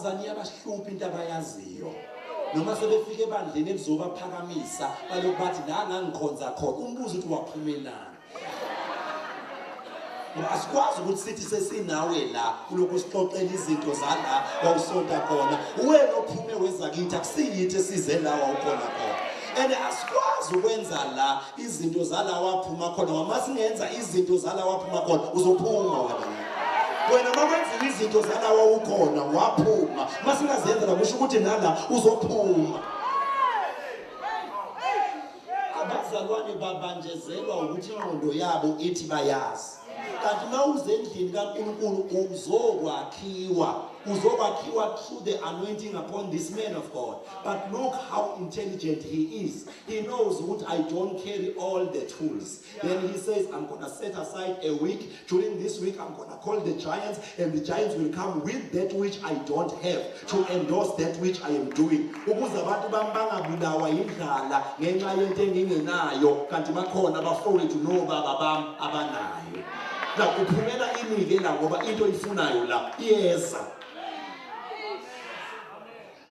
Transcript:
Abazali iyabahlupha into abayaziyo. Noma sebefika ebandleni elizobaphakamisa balokhu bathi la ngangikhonza khona, umbuzo uthi waphumelani? Ngoba asikwazi ukuthi sithi sesinawe la ulokhu usixoxela izinto zala wawusonta khona. Uwena ophume weza kithi, akusiyithi esize la wawukhona khona. And asikwazi ukwenza la izinto zala waphuma khona, ngoba masingenza izinto zala waphuma khona uzophuma wena. Wena makwenziwa izinto zala wawukhona waphuma, masingazenza la kusho ukuthi nala uzophuma. Abazalwane babanjezelwa ukuthi ingqondo yabo ithi bayazi, kanti uma uze endlini kaNkulunkulu uzokwakhiwa, uzokwakhiwa through the anointing upon this man of God. But look how intelligent he is. He knows ukuthi I don't carry all the tools. Then he says, I'm gonna set aside a week. During this week I'm gonna call the giants, and the giants will come with that which I don't have to endorse that which I am doing, ukuze abantu bami bangabulawa yindlala ngenxa yento engingenayo, kanti bakhona abafowethu nobaba bami abanayo. Now uphumela inike la, ngoba into oyifunayo la iyeza.